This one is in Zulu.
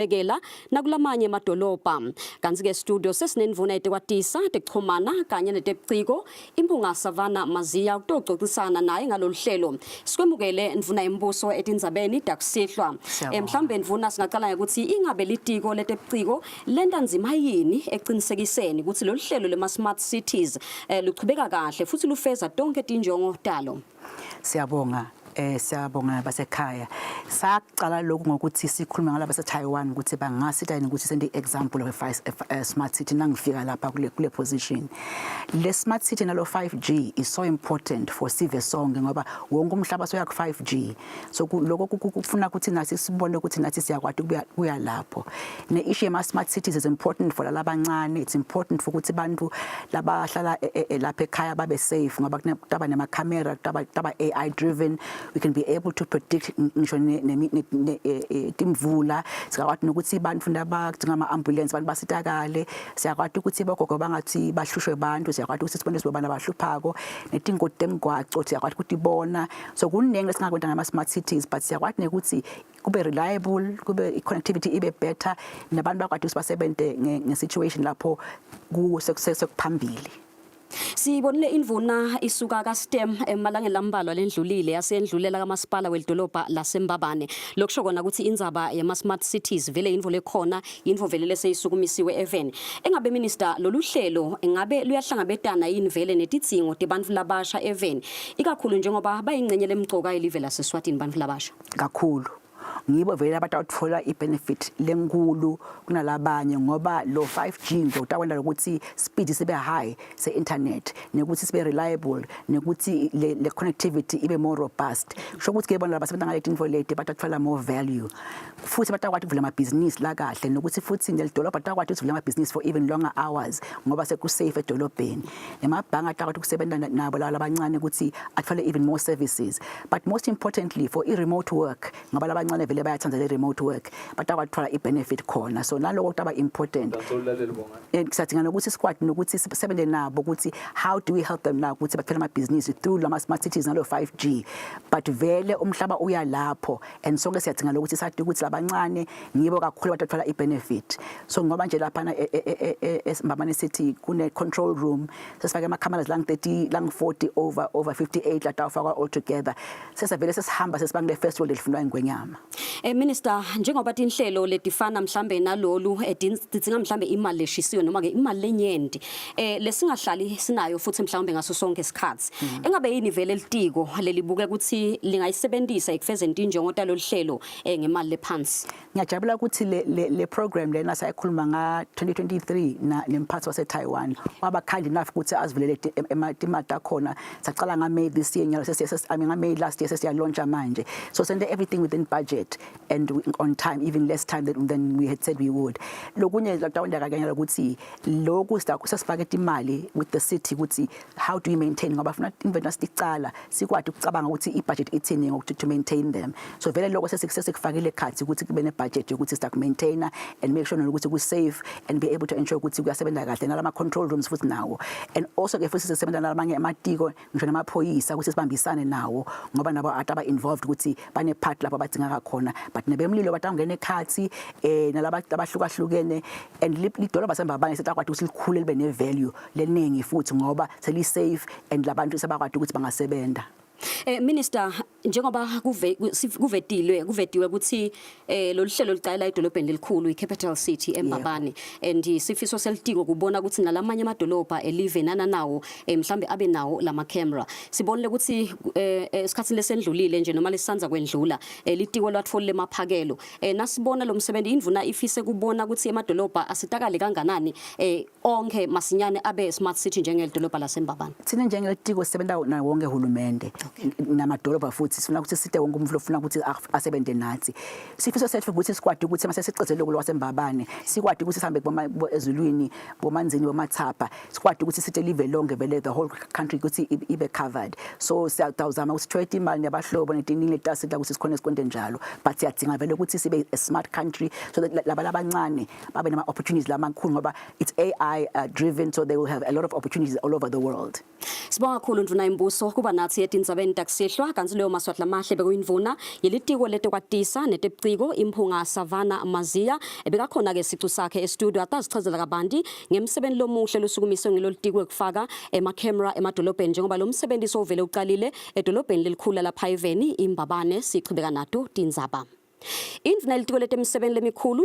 Ekela nakulamanye emadolobha. Kanti-ke studio sesinendvuna yetekwatisa, tekuchumana kanye netebuciko, Impunga Savana Maziya, ukutococisana naye ngalolu hlelo. Sikwemukele, ndvuna yembuso, etindzabeni takusihlwa. Mhlawumbe, ndvuna, singacala ngekuthi ingabe litiko letebuciko lenta ndzima yini ekucinisekiseni ukuthi lolu hlelo lema-smart cities luchubeka kahle futhi lufeza tonke tinjongo talo? Siyabonga, siyabonga basekhaya. Saqala lokhu ngokuthi sikhulume ngalaba base-Taiwan ukuthi bangasita yini ukuthi sente i-example of a smart city. Nangifika lapha kule position, le smart city nalo 5G is so important for sive sonke ngoba wonke umhlaba soya ku 5G. So lokho kufuna ukuthi nathi sibone ukuthi nathi siyakwati kuya lapho. Ne issue yema smart cities is important for labancane. It's important for ukuthi bantu labahlala lapha ekhaya babe safe ngoba kutaba nema-camera, kutaba AI driven. We can be able to predict ngisho timvula. Siyakwati nokuthi bantu labadinga ama-ambulance, abantu basitakale. Siyakwati ukuthi bogogo bangathi bahlushwe bantu. Siyakwati ukuthi sibone sibobana abahluphako netingoti temgwaco, siyakwati ukutibona. So kuningi lesingakwenta ngama-smart cities, but siyakwati nekuthi kube reliable, kube i-connectivity ibe better, nabantu bakwati ukuthi basebente nge-situation lapho sekuphambili. Sibonile indvuna isuka ka-STEM emalangeni lambalwa lendlulile, yasendlulela kamasipala welidolobha laseMbabane. Lokusho kona ukuthi indzaba yama-smart cities vele intfo lekhona, intfo vele leseyisukumisiwe eveni. Engabe, minister, lolu hlelo engabe luyahlangabetana yini vele netidzingo tebantfu labasha eveni, ikakhulu njengoba bayingcenye lemcoka elive laseSwatini bantfu labasha? Kakhulu. Ngibo vele abatawutfola i-benefit lenkulu kunalabanye ngoba lo 5G nje utakwenta ukuthi speed sibe high se-internet, nekuthi sibe reliable, nekuthi le connectivity ibe more robust. Kusho ukuthi ke bona labasebenza ngale tintfo leti batatfola more value, futhi batakwati kuvula amabhizinisi la kahle, nokuthi futhi nelidolobha batakwati ukuvula amabhizinisi for even longer hours ngoba sekusafe edolobheni. Nemabhange atakwati ukusebenza nabo laba labancane ukuthi athole even more services, but most importantly for i-remote work, ngoba labancane vele bayathanda le remote work, batakwati ukuthola i-benefit khona. So naloko kutaba important. Sisadinga nokuthi sikwati nokuthi sisebenze nabo ukuthi how do we help them now ukuthi bathole amabhizinisi through lama smart cities nalo 5G. But vele umhlaba uya lapho and sonke siyadinga lokuthi sathi ukuthi labancane ngibo kakhulu abatathola i-benefit. So ngoba nje laphana eSimbabane City kune control room, sesifake ama-cameras lang 30, lang 40, over 58 latawufakwa all together. Sesavele sesihamba sesiba kule first world elifunwa ingwenyama. Minister, njengoba tinhlelo letifana mhlambe nalolu tidzinga mhlambe imali leshisiwe noma ke imali lenyenti lesingahlali sinayo futhi mhlawumbe ngaso sonke isikhathi, engabe yini vele litiko lelibuke ukuthi lingayisebenzisa ekufezeni tinjongo talolu hlelo ngemali lephansi? Ngiyajabula ukuthi le program lena sayikhuluma nga 2023 na nemphathi wase Taiwan, waba kind enough ukuthi asivulele timali takhona. Sacala nga May this year, nyalo sesiya, I mean, nga May last year, sesiya launcha manje. So send everything within budget and on time, even less time than we had said we would. Lokunye lakutawenda kanye ukuthi lokhu sesifake imali with the city ukuthi how do we maintain, ngoba funa investment sicala sikwati ukucabanga ukuthi i-budget ithini ngokuthi to maintain them. So vele lokho sesikufakile ekhathi ukuthi kube ne-budget yokuthi siya maintain and make sure nokuthi ku safe and be able to ensure ukuthi kuyasebenza kahle nalama control rooms futhi nawo. And also ke futhi sisebenza nalamanye amatiko, ngisho namaphoyisa, ukuthi sibambisane nawo ngoba nabo ataba involved ukuthi bane part lapho abadingeka khona, but nebemlilo batangena ekhathi nalaba abahlukahlukene. And lidolobha seMbabane setakwati ukuthi likhule, libe ne value leningi futhi ngoba seli safe and labantu sebakwati ukuthi bangasebenza. Minister, njengoba kuvetilwe kuvetiwe ukuthi lolu hlelo licala edolobheni lelikhulu, iCapital City eMbabane, and sifiso selitiko kubona ukuthi nalamanye amadolobha elive nana nawo mhlambe abe nawo lama camera. Sibonile ukuthi esikhatsini lesendlulile nje noma lesanza kwendlula, litiko lwatfolile emaphakelo. Nasibona lo msebenzi, indvuna ifise kubona ukuthi emadolobha asitakale kanganani onke masinyane abe smart city njengelidolobha laseMbabane. Thina njengelitiko sisebenza nawo wonke uhulumende namadolobha, futhi sifuna ukuthi site wonke umuntu ofuna ukuthi asebenze nathi. Sifiso sethu ukuthi sikwati ukuthi mase sicedzele lokhu lwaseMbabane, sikwati ukuthi sihambe ezulwini, boManzini, boMathapha, sikwati ukuthi site live lonke vele, the whole country, ukuthi ibe covered. So siyazama ukuthi sithole imali nabahlobo netiningi letasita ukuthi sikhone sikwente njalo, but siyadinga vele ukuthi sibe a smart country so that laba labancane babe nama opportunities lamakhulu ngoba it's AI driven, so they will have a lot of opportunities all over the world. Sibonga kakhulu, Ndvuna Yembuso, kuba nathi etindzabeni takusihlwa. Kantsi leyo maswatla mahle bekuyindvuna yelitiko letekwatisa netebuciko, Imphunga Savannah Maziya. Ebekakhona ke sicu sakhe e-studio atazichazela kabanti ngemsebenzi lomuhle losukumiswe ngilolitiko ekufaka emakhemera emadolobheni, njengoba lo msebenzi sowuvele uqalile edolobheni lelikhulu lapha eveni, iMbabane. Sichubeka nato tindzaba. Indvuna yelitiko letemisebenti lemikhulu.